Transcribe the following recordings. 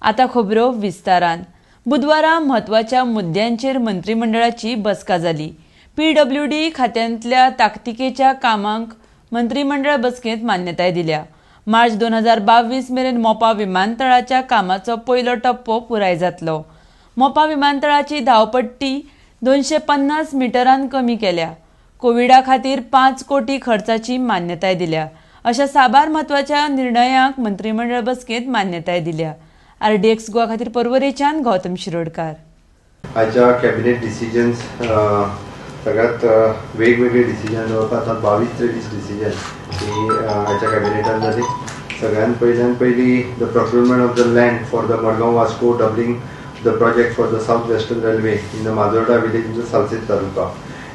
आतां खबरो विस्तारान. बुधवारा म्हत्वाच्या मुद्द्यांचेर मंत्रिमंडळाची बसका जाली. पीडब्ल्यूडी खात्यांतल्या ताकतिकेच्या कामांक मंत्रिमंडळ बसकेंत मान्यताय दिल्या. मार्च 2022 मेरेन मोपा विमानतळाच्या कामाचो पयलो टप्पो पुराय जातलो. मोपा विमानतळाची धांवपट्टी 250 मिटरान कमी केल्या. कोविडा खातीर 5 कोटी खर्चाची मान्यताय दिल्या. अशा साबार म्हत्वाच्या निर्णयांक मंत्रिमंडळ बसकेंत मान्यताय दिल्या. आरडीएक्स गोवा खातीर पर्वरेच्यान गौतम शिरोडकार. आयच्या कॅबिनेट डिसिजन्स सगळ्यात वेगवेगळे डिसिजन, जवळपास 22-23 डिसिजन ही आयच्या कॅबिनेटान जाली. सगळ्यात पयल्यान पयली, the procurement of the land for the Madgaon Vasco doubling the project for the South Western Railway in the Majorda village in the Salcete taluka,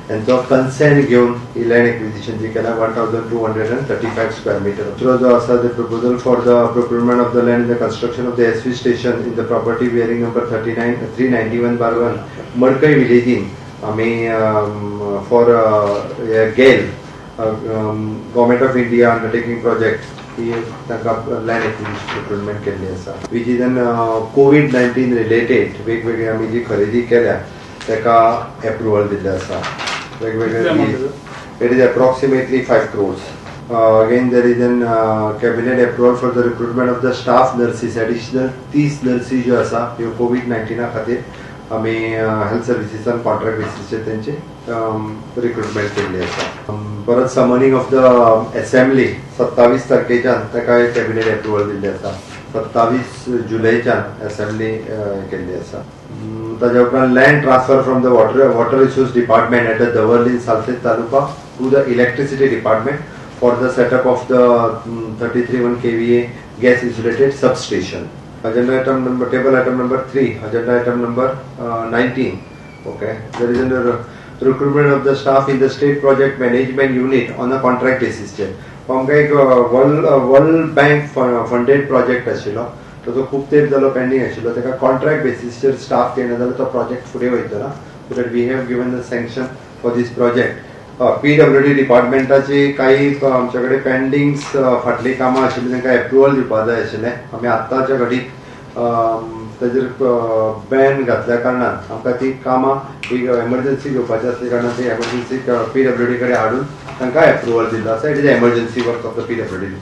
यांचो कन्सेंट घेवन ही लँड एक्विजिशन जी केल्या, 1235 square meter. दुसरो जो आसा, the proposal for the procurement of the land in the construction of the SV station in the property bearing number 39 391/1, Madkai विलेजीन आमी for GAIL, Government of India undertaking project, ही तांकां land acquisition procurement केल्ली आसा, which is an COVID-19 related वेगवेगळी आमी जी खरेदी केल्या ताका एप्रुवल दिल्लें आसा. वेगवेगळे, it is approximately 5 crores. Again, there is an cabinet approval for the recruitment of the staff nurses, additional 30 nurses ज्यो आसा ह्यो कोवीड 19 खातीर आमी हेल्थ सर्विसीसान कॉन्ट्रॅक्ट बेसीसचेर तेंचे रिक्रुटमेंट केल्ली आसा. परत समनिंग ऑफ the assembly 27 तारखेच्यान ताका कॅबिनेट एप्रुवल दिल्ली आसा. 27 जुलयच्यान असेंब्ली केल्ली आसा. ताज्या उपरांत land transfer from the water resource department at the Davorlim, Salcete taluka to the electricity department for the setup of the 33 1 kVA gas insulated substation. Agenda item number, table item number 3, agenda item number 19. Okay, there is a recruitment of the staff in the state project management unit on a contract basis चेर. आमकां एक World Bank funded project आशिल्लो, तो तो खूब तेंप जालो pending आशिल्लो. ताका कॉन्ट्रॅक्ट बेसिसचेर स्टाफ घेयना जाल्यार तो प्रोजेक्ट फुडें वयतलो ना, so that we have given the sanction for this project. PWD डिपार्टमेंटाची काही आमच्या कडेन पेंडिंग्स फाटलीं कामां आशिल्लीं, तांकां एप्रुवल दिवपा जाय आशिल्लें. आमी आत्ताच्या घडीक ताजेर बॅन घातल्या कारणान आमकां ती कामां एक एमर्जन्सी घेवपाची आसल्या कारणान ती एमर्जन्सी पीडब्ल्यूडी कडेन हाडून तांकां एप्रुवल दिल्लो आसा. It is emergency work of the PWD.